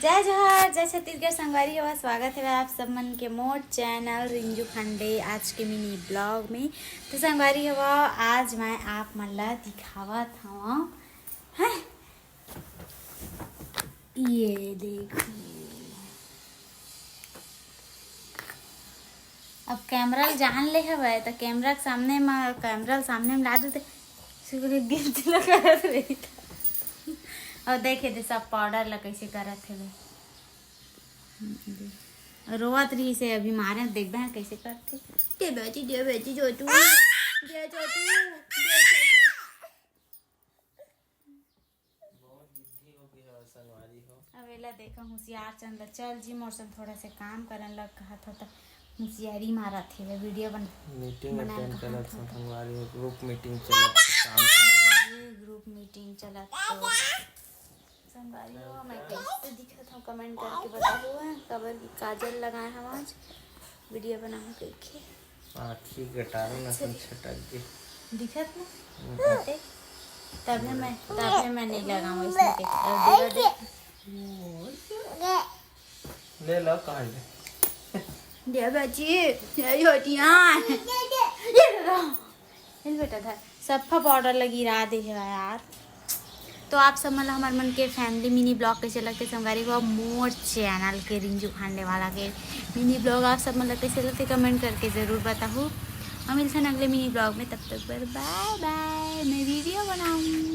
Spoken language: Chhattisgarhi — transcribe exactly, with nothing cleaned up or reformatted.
जय जोहार, जय छत्तीसगढ़। संगवारी हवा, स्वागत हे आप सब मन के मोर चैनल रिंजू खांडे आज के मिनी ब्लॉग में। तो संगवारी हवा, आज मैं आप मन ला दिखावत हवा, हैं, ये देखो। अब कैमरा ल जान ले हवय, त कैमरा के सामने म, कैमरा ल सामने म ला देते, सुबह गिफ्ट लगा रही। और देखे दे सब पाउडर ला कैसे करत हवे। रोवत रही से अभी मारे, देखबे हैं कैसे करथे। दे बेटी, दे बेटी, जो तू, दे जो तू, दे जो तू। बहुत जिद्दी हो गया है संगवारी हो। अब एला देखा होशियार चंद ला, चल जी मोर संग थोड़ा से काम करन लग कहत हो त होशियारी मारत हे, वीडियो बन मीटिंग बनाए अटेंड कहत करत हो हो त। संगवारी हो, ग्रुप मीटिंग चलत हे काम के। ग्रुप मीटिंग चलत तो संगवारी हो, मैं कैसे दिखत हूँ कमेंट करके बताहू, काबर कि काजल लगाए हम आज वीडियो बनाहू कइके। आँखी गटारन असन छटक गे। दिखत ना? हम्म। देख, तभे मैं, तभे मैं नहीं लगाऊँ इसमें के। अब देख, देख। ले लो, कहाँ ले? दे बच्ची, ये होती है। ये लो। ले बेटा, धर। सफा पाउडर लगी रा दे है यार। तो आप सब मन ला हमर मन के फैमिली मिनी ब्लॉग कैसे लगथे संगवारी हो, मोर चैनल के रिंजू खांडे वाला के मिनी ब्लॉग आप सब मन ला कैसे लगथे कमेंट करके जरूर बताहू। हम मिलथन अगले मिनी ब्लॉग में, तब तक बर बाय बाय। मैं वीडियो बनाऊँ।